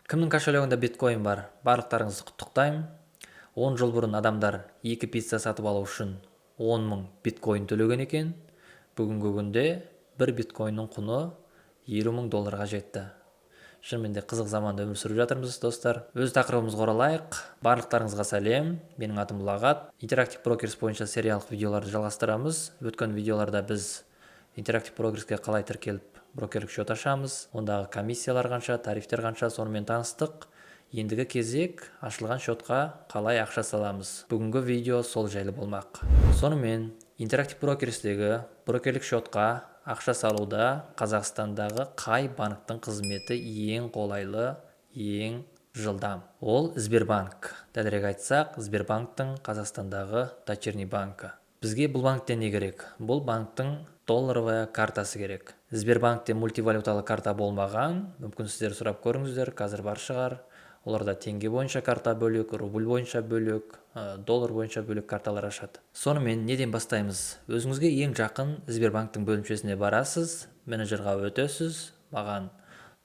Кімнің кошелегінде биткоин бар? Барлықтарыңызды құттықтаймын. 10 жыл бұрын адамдар екі пицца сатып алу үшін 10 мың биткоин төлеген екен. Бүгінгі күнде бір биткоиннің құны 50 мың долларға жетті. Шынымен де қызық заманда өмір сүріп жатырмыз, достар. Өз тақырыбымызға оралайық. Барлықтарыңызға сәлем. Менің атым Ұлағат. Interactive Brokers бойынша сериялық видеоларды жалғастырамыз. Өткен видеоларда біз Interactive Brokersке қалай тіркеліп брокерлік счет ашамыз, ондағы комиссиялар қанша, тарифтер қанша, сонымен таныстық. Ендігі кезек ашылған счетқа қалай ақша саламыз. Бүгінгі видео сол жайлы болмақ. Сонымен, Interactive Brokers'тегі брокерлік счетқа ақша салуда Қазақстандағы қай банктің қызметі ең қолайлы, ең жылдам? Ол Сбербанк. Дәлірек айтсақ, Сбербанктың Қазақстандағы дочерний банкі. Бізге бұл банктен не керек? Бұл банктің долларовая картасы керек. Сбербанкте мультивалюталы карта болмаған, мүмкін сіздер сұрап көріңіздер, қазір бар шығар. Оларда теңге бойынша карта бөлек, рубль бойынша бөлек, доллар бойынша бөлек карталар ашады. Сонымен неден бастаймыз? Өзіңізге ең жақын Сбербанктің бөлімшесіне барасыз, менеджерға өтесіз, маған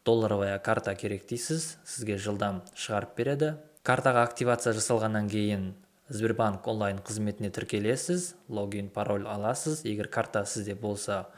долларовая карта керек дейсіз, сізге жылдам шығарып береді. Картаға активация жасалғаннан кейін Сбербанк онлайн қызметіне тіркелесіз, логин, пароль аласыз. Егер карта сізде болса,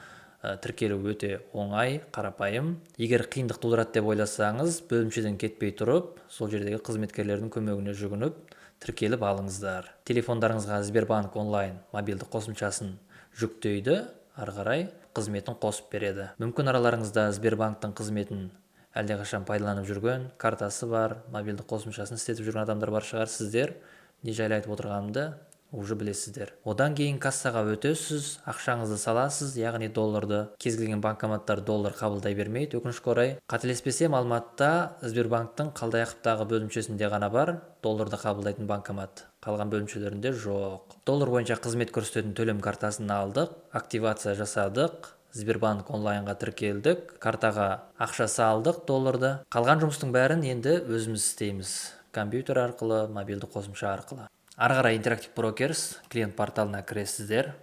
тіркелу өте оңай, қарапайым. Егер қиындық тудырады деп ойласаңыз, бөлімшеден кетпей тұрып, сол жердегі қызметкерлердің көмегіне жүгініп, тіркеліп алыңыздар. Телефондарыңызға Сбербанк онлайн мобильді қосымшасын жүктейді, ары қарай қызметін қосып береді. Мүмкін араларыңызда Сбербанктың қызметін әлдеқашан пайдаланып жүрген, картасы бар, мобильді қосымшасын істетіп жүрген адамдар бар шығар. Сіздер не жайлы айтып отырғанымды уже білесіздер. Одан кейін кассаға өтесіз, ақшаңызды саласыз, яғни долларды. Кез келген банкоматтар доллар қабылдай бермейді, өкінішке орай. Қателеспесем, Алматыда Сбербанктың Қалдаяқовтағы бөлімшесінде ғана бар долларды қабылдайтын банкомат. Қалған бөлімшелерінде жоқ. Доллар бойынша қызмет көрсететін төлем картасын алдық, активация жасадық, Сбербанк онлайнға тіркелдік, картаға ақша салдық долларды. Қалған жұмыстың бәрін енді өзіміз істейміз. Компьютер арқылы, мобильді қосымша арқылы. Ары қарай Interactive Brokers клиент порталына кіресіздер.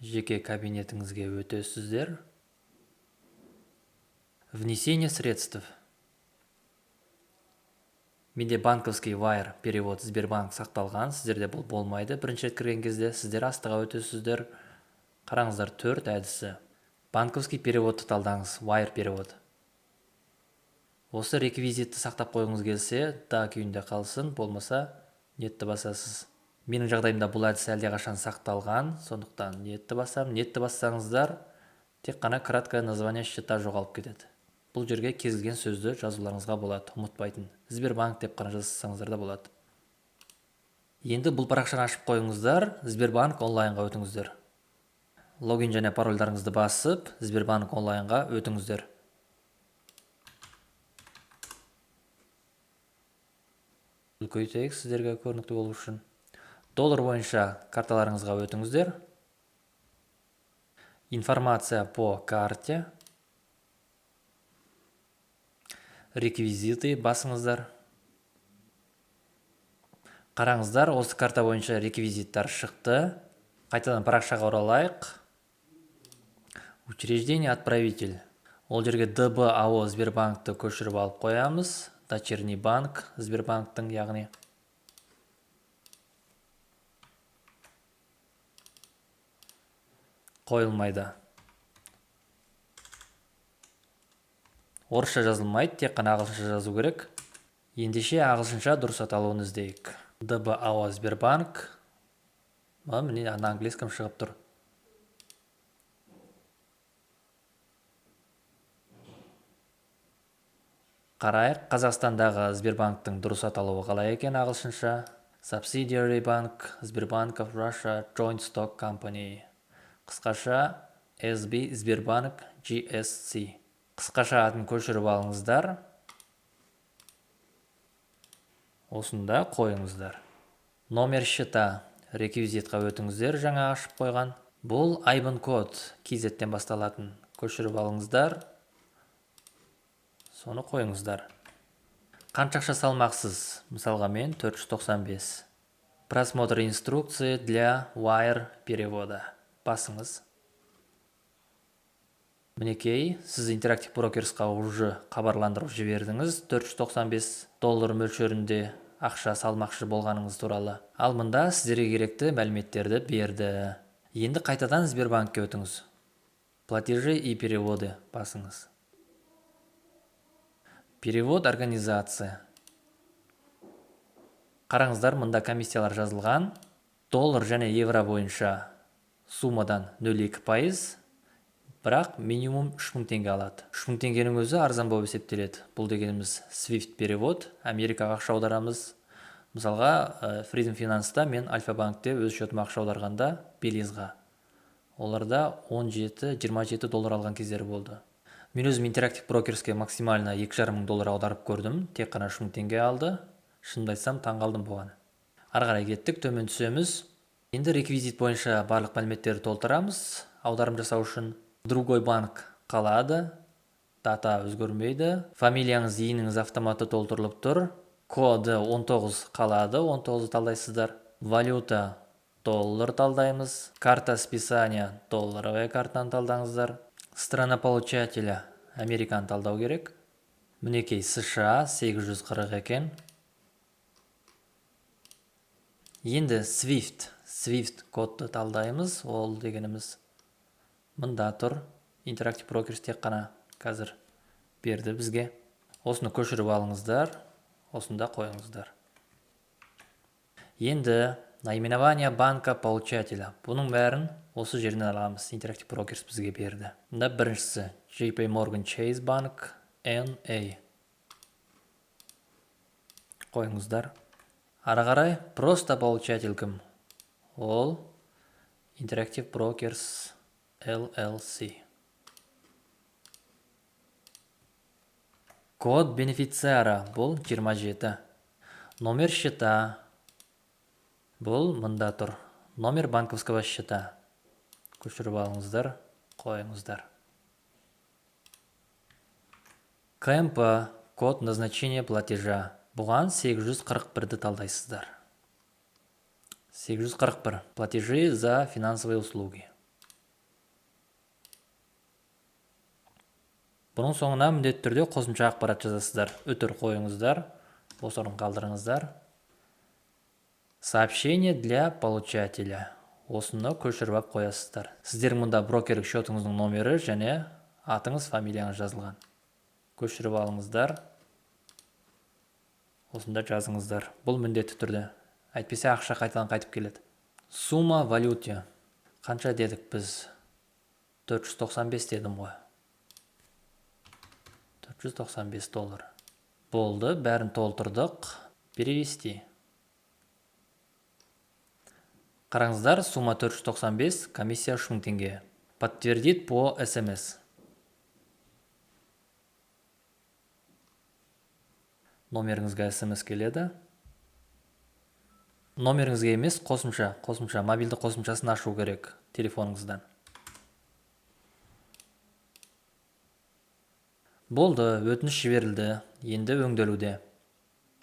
Жеке кабинетіңізге өтесіздер. Внесение средств. Менде банковский wire перевод Сбербанк сақталған, сіздерде бұл болмайды. Бірінші рет кірген кезде сіздер астыға өтесіздер. Қараңыздар, төрт әдісі. Банковский переводты талдаңыз, wire перевод. Осы реквизитті сақтап қойғыңыз келсе, да күйінде қалсын, болмаса нетті басасыз. Менің жағдайымда бұл әдіс әлдеқашан сақталған, сондықтан нетті басамын. Нетті бассаңыздар, тек қана краткое название счета жоғалып кетеді. Бұл жерге кез келген сөзді жазуларыңызға болады, ұмытпайтын. Сбербанк деп қана жазсаңыздар да болады. Енді бұл парақшаны ашып қойыңыздар, Сбербанк онлайнға өтіңіздер. Логин және парольдарыңызды басып, Сбербанк онлайнға өтіңіздер. Үлкейтейік сіздерге көрінікті болу үшін. Доллар бойынша карталарыңызға өтіңіздер. Информация по карте. Реквизиты басыңыздар. Қараңыздар, осы карта бойынша реквизиттар шықты. Қайтадан парақшаға оралайық. Учреждение отправитель. Ол жерге ДБ АО Сбербанкты көшіріп алып қоямыз. Дочерний банк Сбербанктың, яғни. Қойылмайды. Орысша жазылмайды, тек қана ағылшынша жазу керек. Ендеше ағылшынша дұрыс аталуын іздейік. ДБ АО Сбербанк. Міне, на английском шығып тұр. Қарайық, Қазақстандағы Сбербанктың дұрыс аталуы қалай екен ағылшынша? Subsidiary Bank, Сбербанк of Russia Joint Stock Company. Қысқаша SB Сбербанк JSC. Қысқаша атын көшіріп алыңыздар. Осында қойыңыздар. Номер счета, реквизитқа өтіңіздер, жаңа ашып қойған. Бұл IBAN код, KZ-тен басталатын. Көшіріп алыңыздар. Соны қойыңыздар. Қанша ақша салмақсыз? Мысалға, мен 495. Просмотр инструкции для wire перевода. Басыңыз. Мінекей, сіз Interactive Brokers-қа уже хабарландырып жібердіңіз 495 доллар мөлшерінде ақша салмақшы болғаныңыз туралы. Ал мында сіздерге керекті мәліметтерді берді. Енді қайтадан Сбербанкке өтіңіз. Платежи и переводы басыңыз. Перевод организация. Қараңыздар, мында комиссиялар жазылған. Доллар және евро бойынша суммадан 0,2%, бірақ минимум 3000 теңге алады. 3000 теңгенің өзі арзан болып есептеледі. Бұл дегеніміз SWIFT перевод, Америкаға ақша аударамыз. Мысалға, Freedom Finance-та мен Альфа банкте өз счетыма ақша аударғанда Белизға, оларда 17-27 доллар алған кездері болды. Мен өзім Interactive Brokers-ке максимально 2,5 мың доллар аударып көрдім, тек қана 3000 теңге алды. Шынымды айтсам, таңғалдым бұған. Ары қарай кеттік, төмен түсеміз. Енді реквизит бойынша барлық мәліметтерді толтырамыз аударым жасау үшін. Другой банк қалады, дата өзгермейді, фамилияңыз, ИИН-іңіз автоматты толтырылып тұр. Коды 19 қалады, 19-ды талдайсыздар. Валюта доллар талдаймыз. Карта списания, долларовая картаны талдаңыздар. Страна получателя Американы талдау керек. Мінекей, США 840 екен. Енді SWIFT кодты талдаймыз. Ол дегеніміз мында тұр. Interactive Brokers тек қана қазір берді бізге. Осыны көшіріп алыңыздар, осында қойыңыздар. Енді наименование банка получателя. Бұның бәрін осы жерден аламыз. Interactive Brokers бізге берді. Мында біріншісі JP Morgan Chase Bank NA. Қойыңыздар. Ары қарай просто получатель кім? Ол Interactive Brokers LLC. Код бенефициара бұл 27. Номер счета бұл мында тұр. Номер банковского счета. Көшіріп алыңыздар, қойыңыздар. КМП, код назначения платежа. Бұған 841-ді талдайсыздар. 841. Платежи за финансовые услуги. Бұның соңына міндетті түрде қосымша ақпарат жазасыздар. Үтір қойыңыздар, бос орын қалдырыңыздар. Сообщение для получателя. Осыны көшіріп алып қоясыздар. Сіздердің мұнда брокерлік счетыңыздың номері және атыңыз, фамилияңыз жазылған. Көшіріп алыңыздар. Осында жазыңыздар. Бұл міндетті түрде. Әйтпесе ақша қайтадан қайтып келеді. Сумма валюте. Қанша дедік біз? 495 дедім ғой. 495 доллар. Болды, бәрін толтырдық. Перевести. Қараңыздар, сумма 495, комиссия 3000 теңге. Подтвердить по СМС. Номеріңізге СМС келеді. Номеріңізге емес, қосымша, мобильді қосымшасын ашу керек телефоныңыздан. Болды, өтініш жіберілді, енді өңделуде.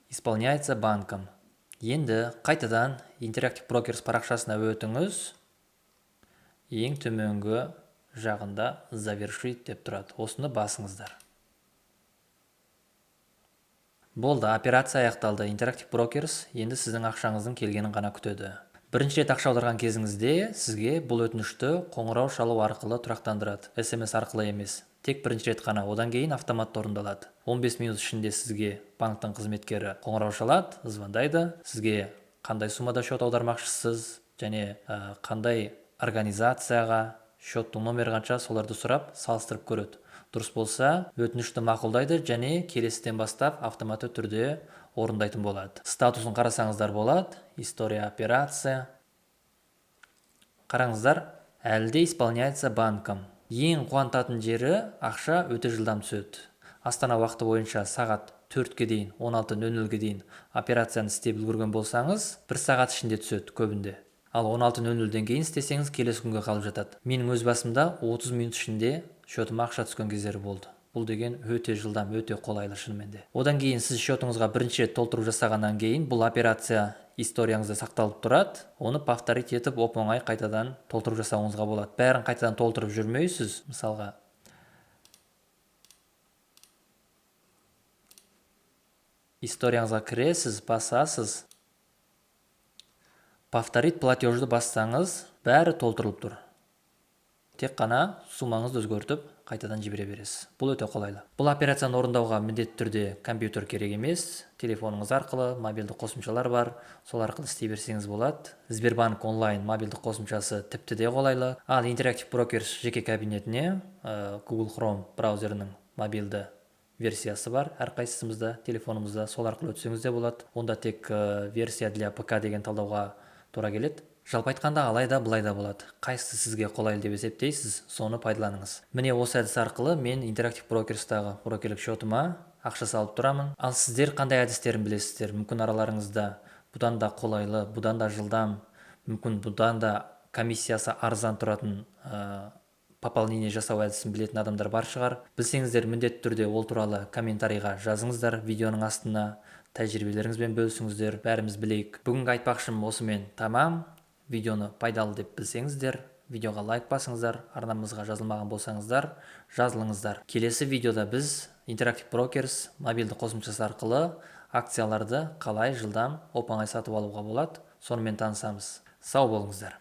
Исполняется банком. Енді қайтадан Interactive Brokers парақшасына өтіңіз. Ең төменгі жағында завершить деп тұрады. Осыны басыңыздар. Болды, операция аяқталды. Interactive Brokers енді сіздің ақшаңыздың келгенін ғана күтеді. Бірінші рет ақша аударған кезіңізде сізге бұл өтінішті қоңырау шалу арқылы тұрақтандырады. СМС арқылы емес. Тек бірінші рет қана, одан кейін автоматты орындалады. 15 минут ішінде сізге банктың қызметкері қоңырау шалады, звондайды. Сізге қандай суммада счет аудармақшысыз және қандай организацияға, счеттың номері қанша, соларды сұрап, салыстырып көреді. Дұрыс болса, өтінішті мақұлдайды және келесіден бастап автоматты түрде орындайтын болады. Статусын қарасаңыздар болады. История операция. Қараңыздар, Әлі де исполняется банком. Ең қуантатын жері, ақша өте жылдам түседі. Астана уақыты бойынша сағат 4-ке дейін, 16:00-ге дейін операцияны істеп үлгерген болсаңыз, бір сағат ішінде түседі көбінде. Ал 16:00-ден кейін істесеңіз, келесі күнге қалып жатады. Менің өз басымда 30 минут ішінде счетыма ақша түскен кездері болды. Бұл деген өте жылдам, өте қолайлы шынымен де. Одан кейін сіз счетыңызға бірінші рет толтыру жасағаннан кейін бұл операция историяңызда сақталып тұрады. Оны повторить етіп, оп оңай қайтадан толтыру жасауыңызға болады. Бәрін қайтадан толтырып жүрмейсіз. Мысалға, историяңызға кіресіз, басасыз. Повторить платежді бассаңыз, бәрі толтырылып тұр. Тек қана суммаңызды өзгертіп, қайтадан жібере бересіз. Бұл өте қолайлы. Бұл операцияны орындауға міндетті түрде компьютер керек емес. Телефоныңыз арқылы мобильді қосымшалар бар, сол арқылы істей берсеңіз болады. Сбербанк онлайн мобильді қосымшасы тіпті де қолайлы. Ал Interactive Brokers жеке кабинетіне Google Chrome браузерінің мобильді версиясы бар. Әрқайсымызда телефонымызда сол арқылы өтсеңіз де болады. Онда тек версия для ПК деген талдауға тура келеді. Жалпы айтқанда, алай да былай да болады. Қайсысы сізге қолайлы деп есептейсіз, соны пайдаланыңыз. Міне, осы әдіс арқылы мен Interactive Brokers'тағы брокерлік счетыма ақша салып тұрамын. Ал сіздер қандай әдістерін білесіздер? Мүмкін, араларыңызда бұдан да қолайлы, бұдан да жылдам, мүмкін, бұдан да комиссиясы арзан тұратын пополнение жасау әдісін білетін адамдар бар шығар. Білсеңіздер, міндетті түрде ол туралы комментарийға жазыңыздар видеоның астына, тәжірибелеріңізбен бөлісіңіздер, бәріміз білейік. Бүгінгі айтпақшым осымен тамам. Видеоны пайдалы деп білсеңіздер, видеоға лайк басыңыздар, арнамызға жазылмаған болсаңыздар, жазылыңыздар. Келесі видеода біз Interactive Brokers мобильді қосымшасы арқылы акцияларды қалай жылдам, оп оңай сатып алуға болады, сонымен танысамыз. Сау болыңыздар.